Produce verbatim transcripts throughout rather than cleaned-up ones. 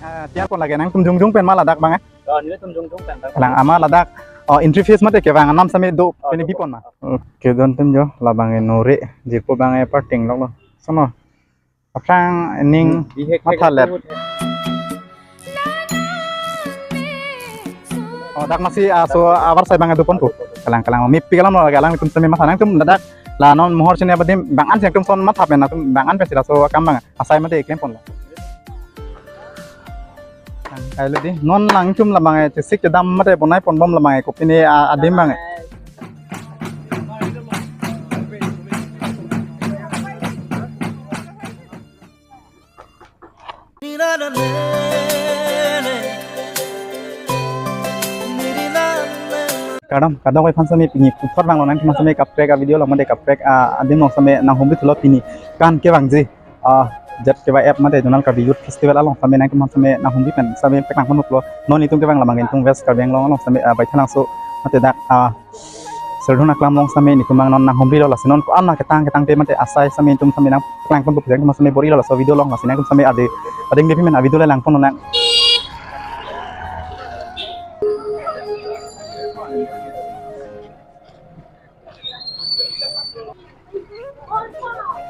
Ah, tiang pon lagi nangtum jongjong pen ma ladak bang, eh? Oh, nelitum jongjong pen, bang. Kalang ama ladak, oh, entry fees mate kevang anam same do, oh, pini do, bipon ma. Oh. Oke, don tum jo, labang e nore, jirpo bang e parting lok lo. Sono. Aphrang ning, hmm, bihek matha let. Oh, dak masi, ah, so, abar sai bang e do pon pu. Kalang, kalang, mi pi kalam lo lagi alanglitum same matha nangtum ladak. La non mohor sini apa dim, bang an sini nangtum son matha pen, nangtum bang an pen si laso akam bang asai mate keklem pon lo. Kailo di, non nangtum labang e chesik chedam mate bonai pon bom labang e kopine, ah, adim bang e. Kardom, kadokave aphan same pini puthot bang lo nangtum same kaprek a-video lo mate kaprek a-adim lo same nanghumri thulo pini kan kevangji, ah, Z K Y F mate Zonal Karbi Youth Festival along same nangtum same nanghumri pen same peklang pon pulo. Non itum kevang labang itum West Karbi Anglong along same, ah, Baithalangso mate dak, ah, Serdihun aklam along same nitum bang non nanghumri lo lasi non ko-an na ketang ketang te mate asai same itum same nangpeklang pon pu pen itum same bor-i lo laso video along lasi nangtum same ade ading depi men a-video le lang pon nang.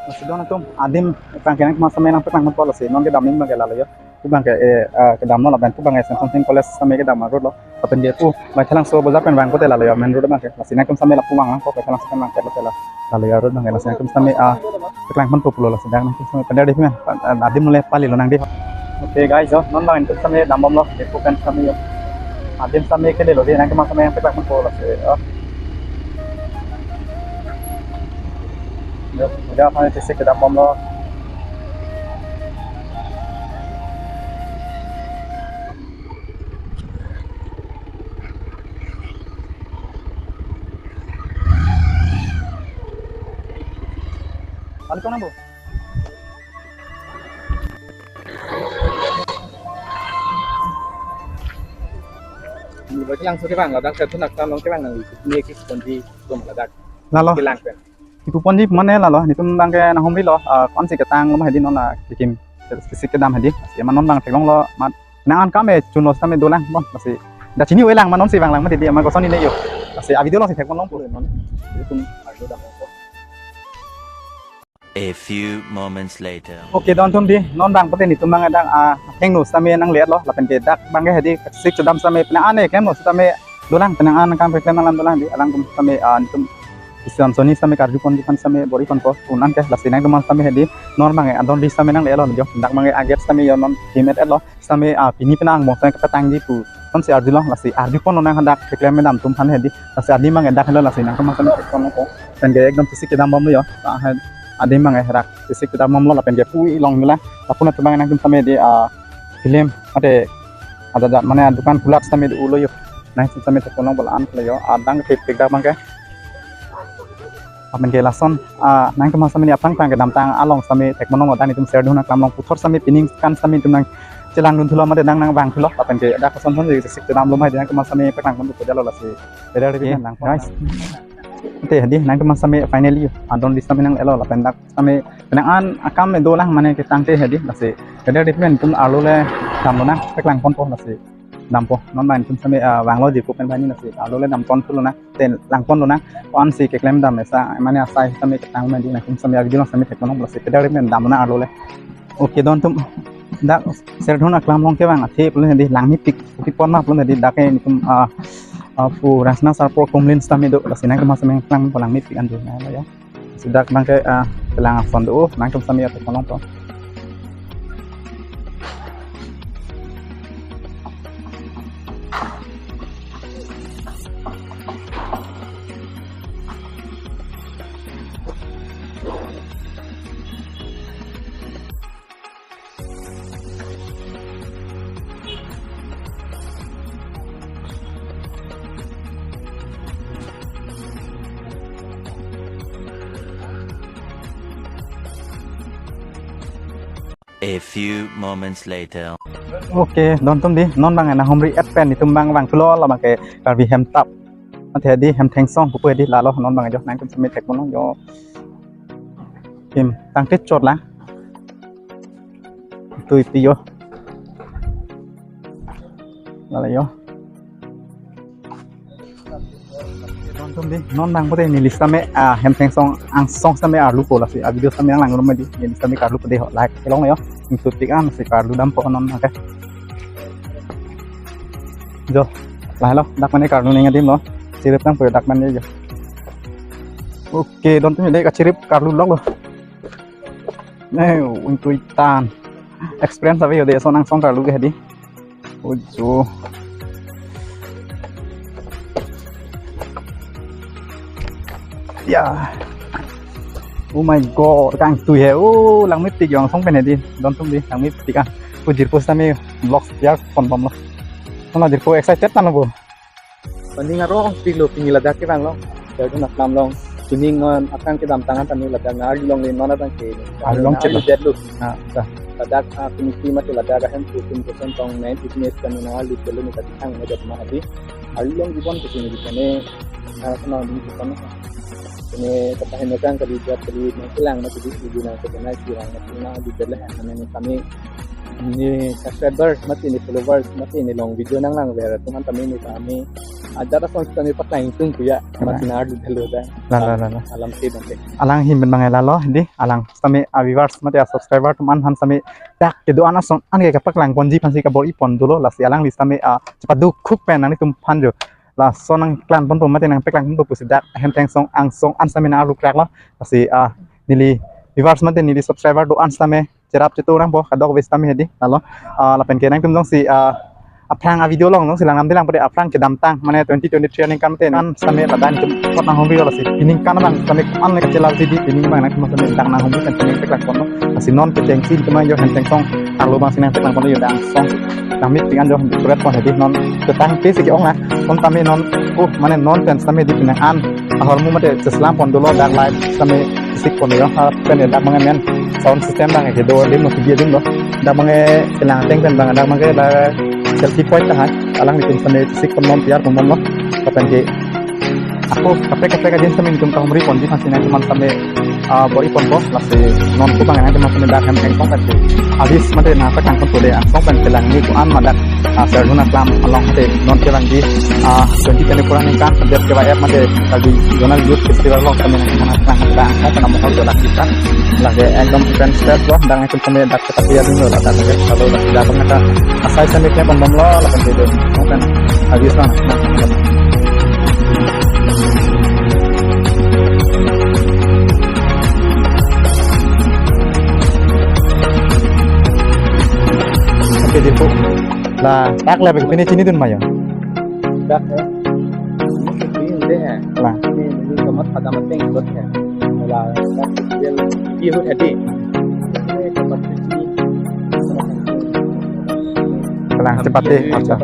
Lasi don atum adim pangke nangtum same nangpeklang pon pulo lasi non kedam ning bang ke lalo yo. Pu bang ke, eh, eh, kedam lo lapen pu bang ke Saint Thomas College same kedam a-road lo. Lapen ke pu Baithalangso bojar pen vang kote lalo yo main road bang ke. Lasi nangtum same lapu vang ko Baithalangso pen vang ke lo te la. Lalo yo road bang ke lasi nangtum same, ah, peklang pon pulo lasi dak nangtum same pada di men, ah, adim le pali lo nang di. Oke guys, yo, non bang itum same dam bom lo, di pu pen same yo. Adim same ke lo di nangtum same peklang pon pulo lasi, ah. Yo, udah apa sih kedam bom lo. Balik kau nang, Bu? Ni bagi langsung ke bang, ladak satu nak tang long ke bang nang ni ke pon di tum ladak. Lalo. Kelang pen. Ipu ponji mane lalo, nitum bang ke nanghumri lo, ah, ko-an si ketang lo ma hedi non la kikim, kisik kedam hedi. Si ma non bang theklong lo, mat nang an kam e chun lo sitame dolang, bon, lasi. Da chini we lang, ma non si vang lang, ma hedi, ma koson ni le yo. Lasi a-video along si thek pon long pu non. Itum arlo dam ko. A few moments later. Oke, don tum di, non bang pute nitum bang dak, ah, thengno sitame nangle lo, lapen ke dak bang ke hedi, kisik kedam sitame, penang an e klem lo sitame, dolang penang an kam keklem alam dolang di, alangtum sitame, ah, nitum ison soni sitame karju pon di aphan sitame bor-i pon po, un an ke lasi nangtum sitame hedi, non bang e adon di sitame nangle lo, jo, dak bang e a-gate sitame yo non himet lo, sitame, ah, pini penang mo sitame kepetang di pu, non si arju lo, lasi arju pon lo nang hadak keklem kedam atum aphan hedi, lasi adim bang e dak lo lasi nangtum sitame pon ko, pen ke ekdom kisik kedam bom lo yo, ah, adim bang e rak kisik kedam bom lo lapen ke pu-i long nula, lapu na tu bang nangtum sitame di, ah, film, ate, ada ada mane dukan kulat sitame do lo yo. Nangtum sitame thek pon long bol an lo yo. Adang ke thek dak bang ke. Amen ke lason, ah, nangtum sitame ni apang pang kedamtang along sitame thek pon long dan itum Serdihun aklam along puthot sitame pining kan sitame itum nang chelang dun thulo mate nang nang vang thulo. Lapen ke dak koson son si kisik kedam lo ma hedi nangtum sitame peklang pon pu jalo lasi. Beda ri, oke, lang pon guys. Ante hedi nangtum sitame finally adon di sitame nangle lo lapen dak sitame penang an akam e dolang mane ketang te hedi lasi. Beda ri pen itum arlo le dam lo nang peklang pon po lasi. Dam po, non bang itum sitame, ah, vang lo jirpo pen bang ni lasi. Arlo le dam pon pu lo nang, te lang pon lo nang. Ko-an si keklem dam esa, mane asai sitame ketang ma hedi nangtum sitame a-video along sitame thek pon long lasi. Beda ri pen dam lo nang arlo le. Oke, don tum dak Serdihun aklam along kevang athe pulo hedi lang mepik, kopi pon ma pulo hedi dak ke nitum, ah, ah, pu Rangsina Sarpo Kumlin sitame do lasi nangtum sitame lang po lang mepik an do na lo yo. Si dak bang ke, ah, kelang ason do, nangtum sitame ya thek pon long po. A few moments later. Oke, don tum di, non bang nanghumri et pen itum bang vang thulo labang ke Karbi Hemtap. Ante di Hemthengsong pupu di lalo non bang jo nangtum sitame thek pon long yo. Kim tangte chot la. Tui pi yo. Lalo yo. Don atum dei, non nangpo dei, neli sitame, ah, Hemthengsong angsong sitame arlupo lasi, ah, video sitame nanglang rumai dei, neli sitame karlupo dei ho, like kelong yo, ingtut tik an si karlu dampo non, oke. Jo, lahelo, dak mane karlu neng adim lo, chirip nangpo dak mane jo. Oke, don atum dei kachirip karlu lok lo. Ne, ingtui tan. Experience ave yo dei, ason angsong karlu ke dei. Ojo. Ya. Oh my God, kangtui he. Oh, langmepik yo angsong pen he dei. Don atum dei, langmepik ah. Ko jirpo sitame vlog ya pon bom lo. Sana jirpo excited tan lo bo. Paning arong pik lo pini ladak kevang lo. Jadu naklam long. Pini non aphrang kedamtang an tame ladak nangarlu longle non abang ke. Arlong chet lo. Nangarlu det lo. Ah, sa. Ladak, ah, pini ki mate ladak ahem tu pin koson tong main business kami nangarlu det lo ni tadi ang medet ma hadi. Arlong jibon ke sini di sana. Ah, sana di sana. Ini kata hendak kali buat kali nangkelang mate di sini nang ke sana sirang mate nangarlu det le. Kami ini subscriber mate ini followers mate ini long video nanglang ver teman kami ini kami ada rasa kita ini pakai itu ya. Kami nangarlu det lo dah. La, la, la, la. Alam sih nanti. Alang ahin pen bang lalo dei, alang sitame, ah, viewers mate, ah, subscriber atum an aphan sitame dak kedo-an ason an ke kapaklang ponji aphan si kabor-i pon dolo, lasi alangli sitame, ah, chepaduk khuk pen nanglitum aphan jo. Lason nangklang ponpo mate nangpaklang ponpo pusi dak Hemthengsong angsong an sitame nangarlu krak lo. Lasi, ah, neli viewers mate neli subscriber do-an sitame cherap chetu nangpo kadokave sitame he dei, lalo. Ah, lapen ke nangtum jongsi, ah, aphrang a video long jongsi lang nam dei, lang pade aphrang kedamtang mane twenty twenty-three aningkan mate non sitame ladak atum apot nanghumri yo lasi. Aningkan abang sitame an le kachelal si dei, aning abang nangtum sitame dak nanghumri kan sitame peklang pon lo. Lasi non kechengsi teman yo Hemthengsong arlo abang si nangpeklang pon lo yo dak angsong. Langmepik an jo decorate pon he dei non. Ketang pe si ke-ong na. Non tame non, oh, mane non pen sitame dei pini an ahormu mate cheslam pon dolo dak light sitame sik pon yo, ha, pen dak bang men sound system bang kedo adim lo, T V adim lo. Dak bang kelang ateng pen bang dak bang la selfie point ta hai. Alanglitum sitame sik pon non tiar pon non lo. Lapen ke ako kaprek kaprek adim sitame nelitum kahumri ponji aphan si nangtum an sitame, ah, bor-i ponpo, lasi non ko bang nangtum an sitame dak Hemthengsong pen si. Avis mate nangpaklang ponpo dei angsong pen kelang ni ko-an ma dak ah, sir dun aklam along mate non kevangji, ah, twenty twenty-four aningkan Dev K Y F mate kali Zonal Youth Festival along kami nangkepaklang dak angsong pen amokal jolak kita. Lake ekdom event stage lo, dak nangtum kami dak kita pia dun lo, dak dak kalau dak dak pengata asai sandi kaya pon bom lo, lapen video mungkin habis lah. Nah, oke, jirpo. La, tak le pini chinidun ma yo. Dak he. Ini deh he. La. Ini, ini tomat pada mateng buat he. La, dak dia dia hut hadi. Ini tomat ini. Kalang chepate, acha.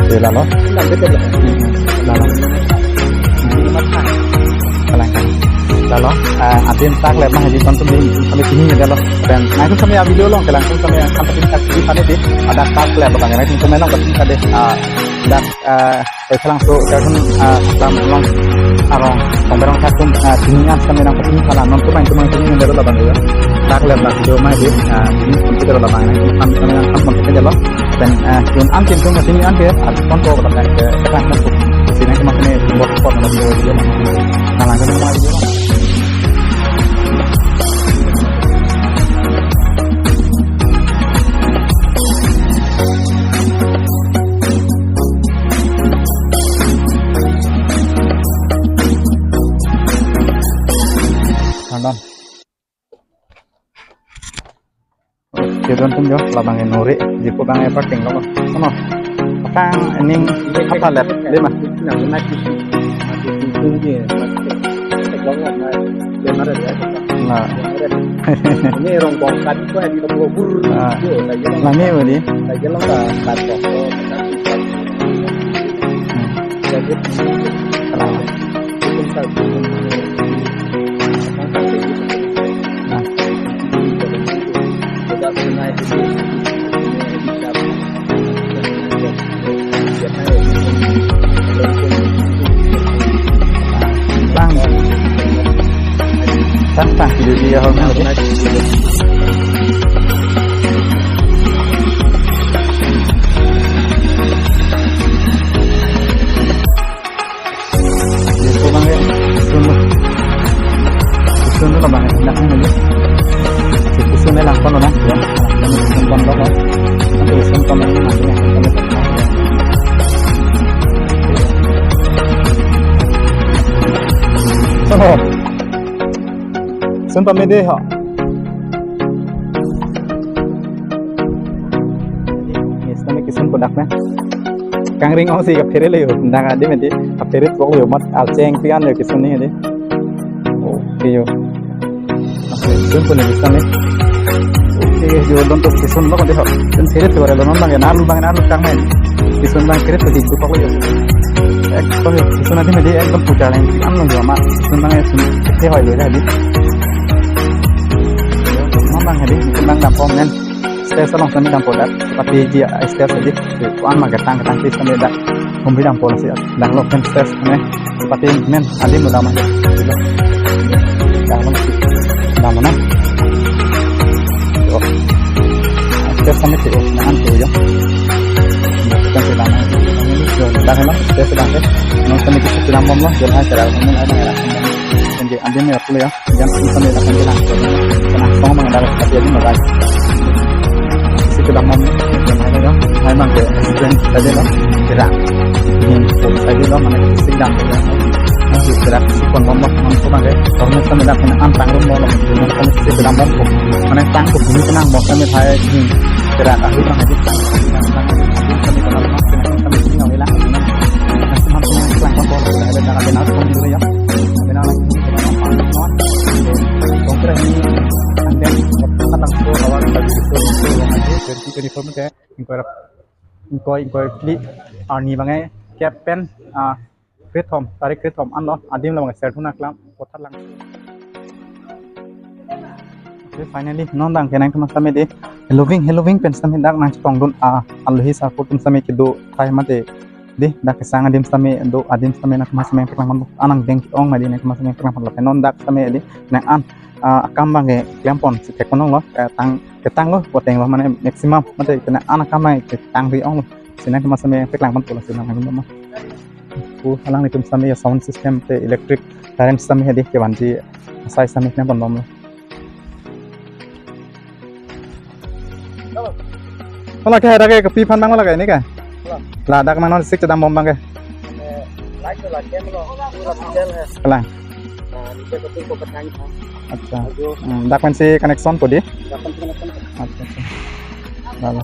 Oke, lalo. Lalo. Kalang kan. Lalo, eh, atin tak le mah di tonton di kami sini ya lo. Dan nangtum kami video long, kalang kami yang sampai sini tak di sana dei. Ada tak le, bukan nangtum kami long ke sini dei. Ah, dak, eh, Oi, kalang so, kalang, ah, lam long arong, pemberong katum, ah, sini an kami nangpating pala non tumai tumai sini nang dolo labang yo. Tak le bang do mai dei, ah, ini pun kita labang nang, kami kami nangpon kita dolo. Dan, ah, kun an tim tum sini an ke, ah, pon ko labang ke, kan kan sini kami kami buat pon labang yo. Kalang kami mai dei. Pardon. Oke, don atum yo, labang inuri, jirpo bang epa ting lo. Sono. Patang ening apa lep, lima. Nah, lima kisi. Masih tinggi ya, masih tek lo, mas. Lima ada ya. Nah. Ini rong bongkat itu yang di bur. Nah. Itu, saya bilang. Nah, ini apa nih? Saya bilang, Pak, Pak, Pak, Pak. Hmm. Lang. Tang tang video dia hong. Ito bang eh, sun lo. Sun lo bang eh, nak mo ni. Sun na lang kono na. Ya. Sun kono na. Nanti sun kono na. So, sun pamede ho. Yes, nami kisun kodak na. Kangring ong si kaphere le yo. Nang adim edi kaphere tok yo, mat alcheng pian yo kisun ni edi. Okay yo. Okay, sun pun ni kisun ni. Okay yo, don to kisun lo ko de ho. Sun phere to re lo non bang na, bang na kang men. Kisun bang phere to di tu ko yo. Ekdom yo, kisun adim edi ekdom puja leng pian lo yo, mat. Kisun bang ya sun ke hoi lo edi. Non bang edi, kisun bang dam pom nen. Stage along sami dampo dak. Pati ji stage edi. Wan ma ketang ketang pi sami dak. Humri dampo lasi. Dang lo pen stage ne. Pati men adim lo dam. Dam lo si. Dam lo na. Oh. Stage sami si. Oh, nangan tu ya. Kan si dam. Dang lo. Stage dang ke. Non sami si dam bom lo. Jom hai cara. Adim ya pulo ya. Jam sami dak kan lang. Kena song mang dak tapi adim lo. Si kedam mom, kedam hai lo, hai mang ke student saja lo, kira. Ini pun saja lo, mana si kedam ya. Masih kira si kon mom, mom tu mang ke. Kalau misalnya dak kena antang rumah lo, mungkin kan si kedam mom. Mana tang tu ini tenang, mom kami hai ini kira ahli mang aja. Kami kenal mom, kami ini nggak hilang. Masih mampu yang kelang mom, ada dalam kenal pun dulu ya. Kenal lagi, kenal mom, kongkre ini, and then, laso awal bagi itu, itu, itu, twenty twenty-four mate, ingkoi, ingkoi, ingkoi phli arni bang eh, kep pen, ah, kre thom, tarik kre thom anlo, adim lo bang eh, Serthun aklam, Vothatlangso. Okay, finally, non dak ke nangtum sami di, Heloving, Heloving pen sami dak nangchetongdun, ah, alohi sarpo atum sami kedo thai mate, di, dak kesang adim sami do, adim sami nangtum sami peklang pon, anang deng ong ma di nangtum sami peklang pon lapen non dak sami di, nang an, ah, akam bang ke klem pon si thek pon lo, eh, tang, ketang lo, poteng lo, mane maximum, mate kena an akam bang ketang ri ong lo, si nangtum sami peklang pon pulo si nang lo ma. Ku alanglitum sami ya sound system te electric current sami hedi kevanji asai sami klem pon bom lo. Hala ke dak ke kopi aphan bang hala ke ini ke? Hala. La dak nang non sik chedam bom bang ke? Eh, light to la kem lo, pura detail hai. Kalang. Nah, नीचे को तुमको बताएंगे हम। Acha. Ajo. Hmm, dak pensi connection po di? Dak pensi connection po. Acha, acha. Lalo.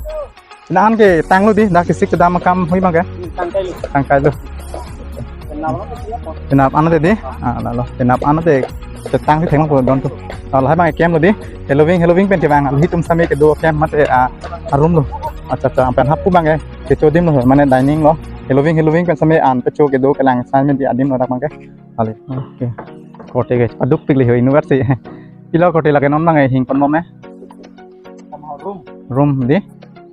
Nang an ketang lo di, dak kesik chedam akam hui bang ke? Hmm, tangkai lo. Tangkai lo. Kenap lo, kenap lo. Kenap an te di? Ah, lalo. Kenap an te. Chetang si thek mang po don tu. Ah, lahai bang kem lo di. Heloving, Heloving pen kevang. Alohi atum sami kedo kem mate, ah, a room lo. Acha, acha. Pen hapu bang ke. Kecho adim lo. Mane dining lo. Heloving, Heloving pen sami an pecho kedo kelang sami di adim lo dak bang ke. Ali. Okay. Kote ke. Aduk pik li ho university. Pilo kote lake non bang ke hing pon bom eh. Room. Room di.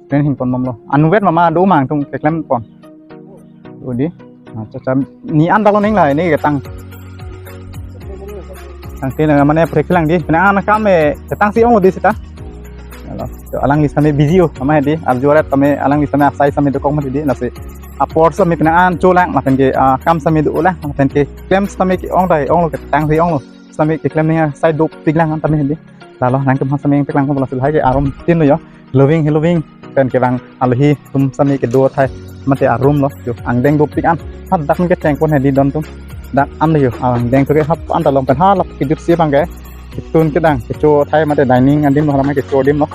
Pen hing pon bom lo. Anuvet mama do mang tum keklem pon. Udi. Acha, acha. Ni an dalo ning la ini ketang. Tangte na mane preklang di. Pina an kam eh ketang si ong lo di sita. Halo. To alangli sami busy o. Mama di. Arjuarat kami alangli sami asai sami dokok mati di nasi. Apor sami pina an cholang lapen ke, ah, kam sami do lang lapen ke klem sami ke ong dai ong lo ketang si ong lo. Sami keklem ning asai dopik lang an tame di. Lalo nangtum sami peklang pon pulo si lahai ke a room tin lo yo. Heloving, Heloving pen kevang alohi atum sami kedo thai mate a room lo yo. Angdeng dopik an. Hat dak ke cheng pon hedi don tum. Dak an lo yo. Angdeng to ke hap an ta long pen halap kejut si bang ke. Ketun kedang kecho thai mate dining adim lo hala kecho adim lo.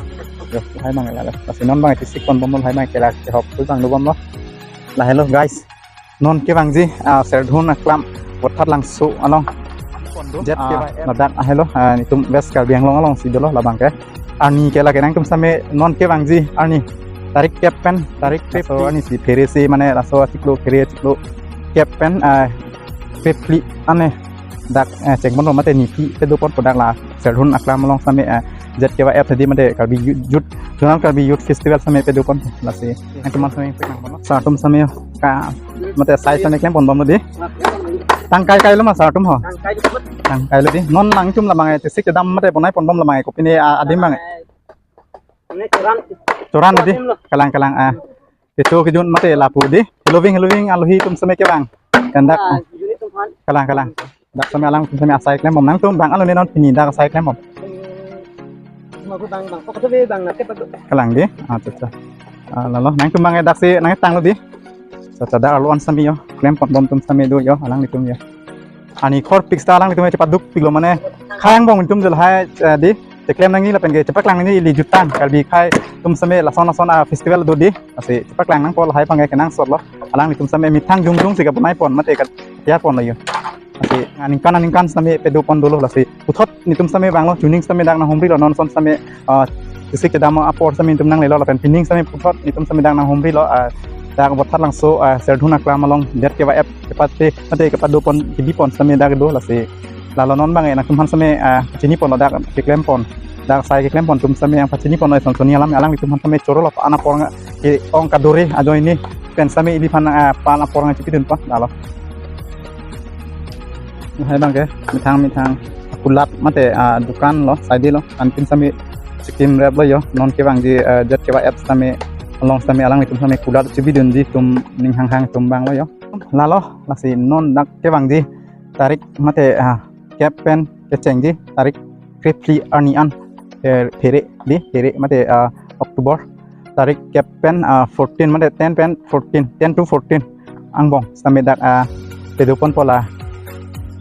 Yo, hai bang lalo. Lasi non bang kesik pon bom lo hai bang kela kehok tu bang do bom lo. La hello guys. Non kevangji, ah, Serthun aklam, Vothatlangso along. Jet, ah, kevang, ladak, ah, hello, ah, netum West Karbi Anglong alongsi dolo labang ke. Arni ke lake nangtum sami non kevangji, arni. Tarik kep pen, tarik kep. So, arni si phere si, mane, laso achiklo, phere achiklo. kep pen, ah, kep phli ane dak, eh, chengpon lo mate niphli pedoponpo dak la Serdihun aklam along sitame, eh, Z K Y F hedi mate Karbi Youth, Youth, Zonal Karbi Youth Festival sitame pedoponpo lasi. Nangtum sitame pekang bono. Sir atum sitame ka mate sai sitame klemponbom lo dei. Tangkai kai lo ma sir atum ho? Tangkai lo dei. Non nangtum labang e tisik kedam mate bonaiponbom labang e kopine, ah, adim abang e. Ini Choran. Choran dei. Choran lo. Kalang kalang, ah. Kecho kejun mate lapu dei. Heloving heloving alohi atum sitame kevang. Kandak. Ah, juni atum aphan. Kalang kalang. Dak sitame alang atum sitame asai klembom, nangtum abang alo ne non pini dak asai klembom. Magu bang bang. Pokok tu bang nanti padu. Kalang dei. Ah, acha acha. Ah, lalo nangtum abang e daksi nangtanglo dei. Acha acha, dak arlo an sitame yo. Klemponbom atum sitame do yo, alanglitum yo. Ani khor pik sita alanglitum chepaduk piklo mane. Khang bong atum je lahai, eh, dei. Cheklem nangji lapen ke chepaklang nangji ili jutang Karbi akhei atum sitame lason lason, ah, festival do dei. Lasi chepaklang nangpo lahai abang e kenangsot lo. Alanglitum sitame methang jongjong si kabonaipon mate katiyarpon lo yo. Lasi aningkan aningkan sitame pedopon dolo lasi. Puthot netum sitame vanglo, chuning sitame dak nanghumrilo, non ason sitame, ah, tisik kedam apor sitame netum nanglelo lapen pining sitame puthot netum sitame dak nanghumrilo, ah, dak Vothatlangso, ah, Serdihun aklam along Z K Y F kepate mate kepadopon kebipon sitame dak do lasi. Lalo non abang e nangtum aphan sitame, ah, chinipon lo dak keklempon. Dak sai keklempon atum sitame nangpachinipon lo, son soni alam alanglitum aphan sitame choro lo, pan apor nang ke-ong kadore ajoine pen sitame iliphan, ah, pan apor nangchipidunpon lalo. Lahai abang ke methang methang kulat mate, ah, dukan lo, side lo, anpin sitame chikim rep lo yo, non kevangji, ah, Z K Y F sitame along sitame alanglitum sitame kulat chipidunji atum ning hanghang atum abang lo yo. Lalo lasi non dak kevangji tarik mate, ah, kep pen kechengji tarik kre phli arni an, eh, phere dei, phere mate, ah, October tarik kep pen, ah, fourteen mate ten pen fourteen, ten to fourteen angbong sitame dak, ah, pedoponpo la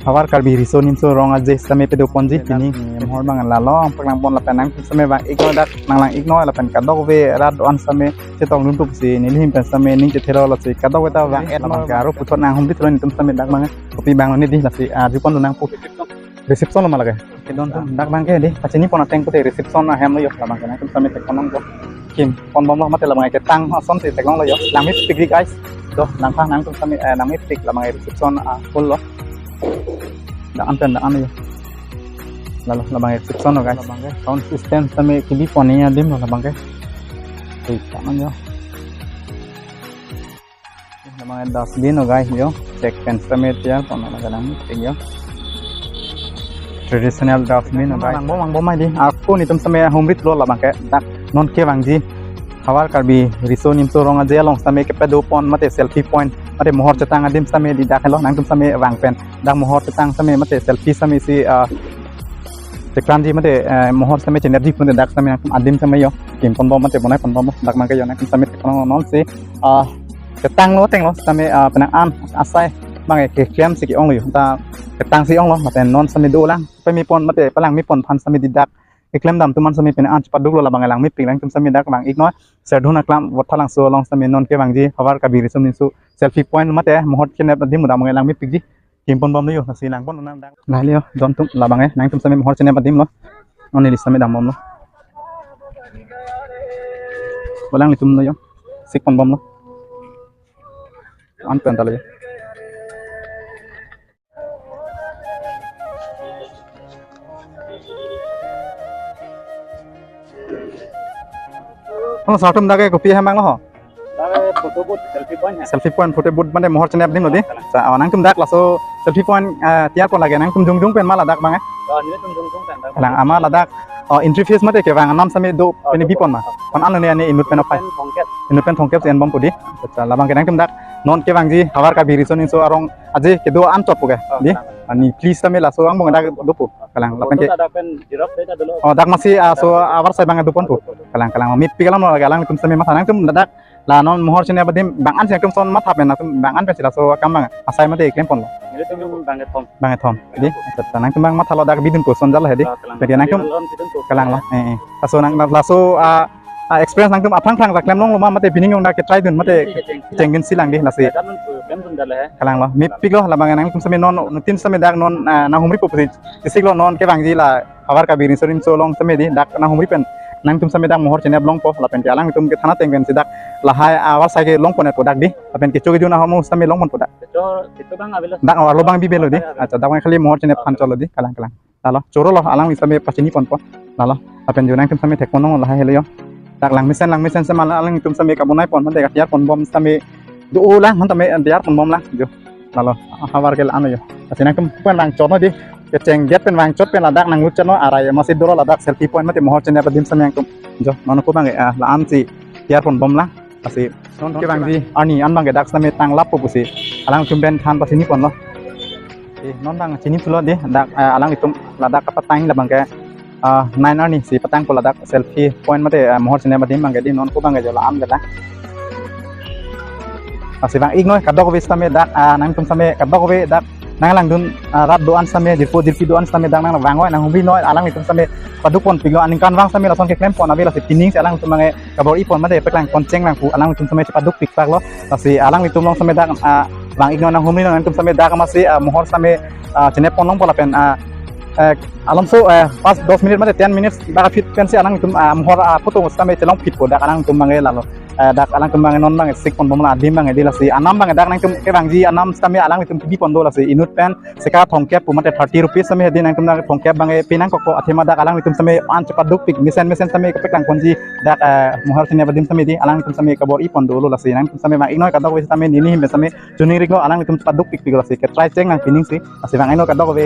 Havar Karbi Riso Nimso Rong Aje sitame pedoponji pini. Mohor abang lalo nangpaklangpon lapen nangtum sitame vang-iknoi dak nanglang-iknoi lapen kadokave rat do-an sitame chetongdunpo pusi neli ahin pen sitame ning chethelo lasi kadokave ta vang-et labang ke aro puthot nanghumri thulo netum sitame dak abang e. Kopi abang lo ne dei lasi, ah, arjupon lo nangpo. Reception lo ma lake. Kedon atum dak abang ke dei, pachinipon ateng pute reception ahem lo yo, labang ke nangtum sitame theklonglo. Kimponbom lo mate labang ke tang ason si theklonglo yo. Langmepik dei guys. Do, nangphan nangtum sitame, eh, langmepik labang ke reception, ah, hall lo. Dak an pen dak an lo yo. Lalo labang ke reception lo guys. Labang ke sound system sitame kebipon adim lo labang ke. Hei, tang an yo. Labang ke dustbin lo guys yo. Check pen sitame tiyarpon lo, kadang ting yo. Traditional dustbin lo guys. Mangbom mangbom mai dei. Ako netum sitame humri thulo labang ke dak non kevangji Havar Karbi Riso Nimso Rong Aje along sitame kepadopon mate selfie point mate mohor chetang adim sitame dei dak helo, nangtum sitame vang pen dak mohor chetang sitame mate selfie sitame si, ah, chekranji mate, eh, mohor sitame chenepji pu dak sitame nangtum adim sitame yo. Kimponbom mate bonaiponbom dak abang ke yo, nangtum sitame theklonglo non si, ah, ketanglo ateng lo sitame, ah, penang an asai abang e keklem si ke-ong lo yo. Ta ketang si ong lo mate non sitame dolang. Pemepon mate palangmepon aphan sitame dei dak keklem dam atum an sitame penang an chepaduklo labang e, langmepik, nangtum sitame dak vang-iknoi. Serdihun aklam Vothatlangso along sitame non kevangji Havar Karbi Riso Nimso selfie point mate mohor chenep adim dak abang e langmepikji. Kimponbom lo yo, lasi langpon nang dak. Lahai lo yo, don atum labang e, nangtum sitame mohor chenep adim lo. Non neli sitame dambom lo. Alanglitum lo yo. Sikponbom lo. An pen ta lo yo. Oh, sir atum dak ke kopi ahem abang lo ho? Dak photo booth, selfie point hai. Selfie point, photo booth mane mohor chenep adim lo dei. Sa, oh, nangtum dak laso selfie point, eh, tiyarpon lake nangtum jongjong pen ma ladak abang e? Oh, netum jongjong pen dak. Kalang, ama ladak, oh, entry fees mate kevang anam sitame do, oh, pini do bipon ma? Oh. Pon an lo ne ani inut pen opai. Inut pen thomkep. Inut pen thomkep si enbompo dei. Acha, labang ke nangtum dak non kevangji Havar Karbi Riso Nimso Rong Aje kedo anchot pu ke, oh, dei? Kalang. Ani please sitame laso angbong dak dopo. Kalang, lapen ke. Photo ta dak pen xerox dei ta dolo. Oh, dak masi, ah, so avar sai abang doponpo. Kalang, kalang. Mepik alam lo, kalang, nangtum sitame matha, nangtum dak la non mohor chenep adim abang an si nangtum ason matha pen nangtum abang an pen si laso akam abang asai mate klemponlo. Netum bang kethom. Bang kethom. Dei, acha, acha, nangtum abang mathalo dak bidunpo ason jalo he dei. Ah, kalang. Jadi nangtum. Bidun alon bidunpo. Kalang lo. Eh, eh. Laso nang laso, ah, ah, experience nangtum aphrang phrang ta klemlonglo ma mate pining jong dak ke-try dun mate. Kecheng, kecheng. Kecheng dun si lang dei lasi. Dak non klem dun dak le. Kalang lo, mepik lo, labang nangtum sitame non, netum sitame dak non, ah, nanghumripo pusi. Tisik lo non kevangji la Havar Karbi Riso Nimso along sitame dei dak nanghumri pen Nangtum same dak mohor chenep longpo, lapen ke alanglitum ke thana ateng pensi dak lahai ahavar asai ke longpon-etpo dak di, lapen kecho kejun ahormu same longponpo dak. Kecho, kecho abang avelo. Dak arlo abang bibelo di. Acha, dak khali mohor chenep aphan cholo di, kalang kalang. Lalo, choro lo, alangli same pachiniponpo. Lalo, lapen jo nangtum same thekpon long lahai helo jo. Dak langmesen, langmesen same alanglitum same kabonai pon, mate katiyar ponbom same do lang, han tame tiyar ponbom lang jo. Lalo, ahavar ke la-an jo. Lasi nangtum pen vangchot non di. Kecheng det pen vangchot pen ladak nanglut chot non, arai masi dolo ladak selfie point mate mohor chenep adim same nangtum. Jo, non ko abang, ah, la-ansi tiyar ponbom lang. Lasi non kevangji arni an abang ke dak same tanglappo pusi alangtum pen than pachiniponlo. Eh, non abang chinithulo di dak, eh, alanglitum ladak kapatang labang ke, ah, nine arni si patangpo ladak selfie point mate, eh, mohor chenep adim abang ke di, non ko abang ke jo la-an ke dak. Lasi vang-ik noi kadokave same dak, ah, nangtum same kadokave dak nanglangdun, ah, rat do-an same, jirpo jirpi do-an same dak nangvang noi, nanghumri noi, alanglitum same padukponpiklo, aningkanvang same lason keklempon ave, lasi pining si alanglitum abang ke kabor-ipon mate paklangpon chenglangpo, alanglitum same chepadukpikpaklo. Lasi alanglitum along same dak, ah, vang-ik noi, nanghumri noi, nangtum same dak masi, ah, mohor same, ah, chenep pon longpo lapen, ah, eh, alomso, eh, pas dos minute mate ten minutes dak aphi pensi alanglitum, ah, mohor, ah, photo same chelongphitpo dak alanglitum abang ke lalo. Eh, dak alanglitum abang ke non abang ke sikponbomlo adim abang ke di, lasi anam abang ke dak nangtum kevangji anam same alanglitum kebipon do, lasi inut pen sika thomkep pu mate thirty rupees same hedi, nangtum dak thomkep abang ke pinangkokpo, athema dak alanglitum same an chepadukpik, mesen mesen same kapaklangponji dak, eh, mohor chenep adim same di, alanglitum same kabor-ipon dolo, lasi nangtum same vang-ik noi kadokave same, neli ahin pen same choningri-iklo, alanglitum chepadukpikpiklo, lasi ketrai chenglangpi ning si. Lasi vang-ik noi kadokave,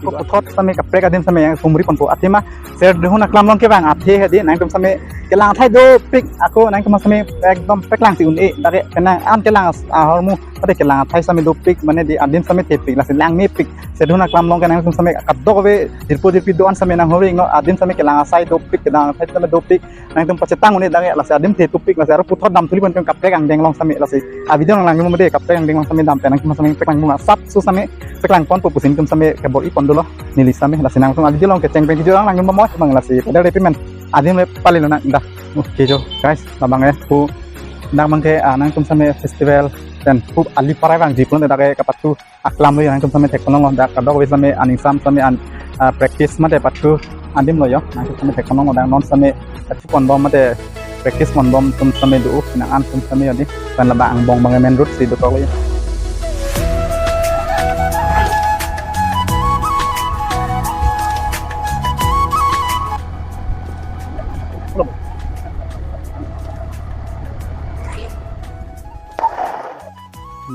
ako puthot same kaprek adim same nangtum humriponpo, athema Serdihun aklam along kevang athe hedi, nangtum same kelang athai dopik, ako nangtum same ekdom paklangsi un-e, dak ke penang an kelang as-, ahormu, mate kelang athai same dopik, mane di adim same thepik, lasi langmepik. Serdihun aklam along ke nangtum same kadokave jirpo jirpi do-an same nanghumri-iknon, adim same kelang asai dopik, kelang athai same dopik, nangtum pachetang un-e dak ke, lasi adim the tupik, lasi aro puthot damthuliponpik kaprek angdeng along same, lasi avideo nanglanglimo mate kaprek angdeng along same dam pen nangtum same paklangdun asapso same paklangponpo pusi nangtum same kabor-ipon dolo, neli same. Lasi nangtum avideo along kecheng pen video lang nangtum bamoi abang, lasi padal repi men adim le palilo nang dah. Okay jo guys, labang ke pu dak abang ke, ah, nangtum same festival pen pu ali parai vangji pulote dak ke kapathu aklam lo jo, nangtum same thekpon longlo, dak kadokave same aning sam same an, ah, practice mate pathu adim lo jo, nangtum same thekpon longlo, dak non same pathu ponbom mate practice ponbom atum same do, nang an atum same jo di, pen labang angbong abang main road si dokok lo jo.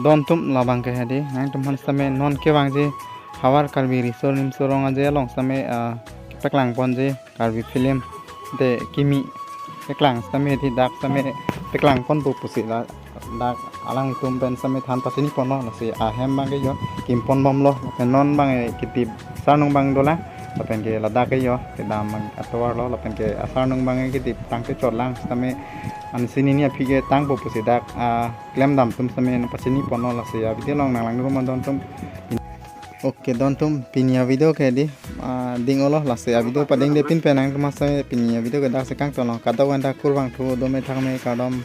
Dontum labang ke hedi, nangtum aphan same non kevangji havar Karbi Riso Nimso Rong Aje along same, ah, kepaklangponji Karbi film de kimi paklang same hedi, dak same paklangponpo pusi la dak alanglitum pen same than pachiniponlo, lasi ahem abang ke jo kimponbomlo, pen non abang ke kedip asarnung abang dolang, lapen ke ladak ke jo kedam abang atovarlo, lapen ke asarnung abang ke kedip tangte chotlang same, ansi nini aphi ke tangpo pusi dak, ah, klemdam atum same pachiniponlo, lasi avideo along nanglangdun bom dontum. Okay dontum, pini avideo ke di, ah, ding-olo, lasi avideo padingde pin pen nangtum same pini avideo ke dak si kangtonlo, kadokave ta kurvangthu, dome thangme, kardom.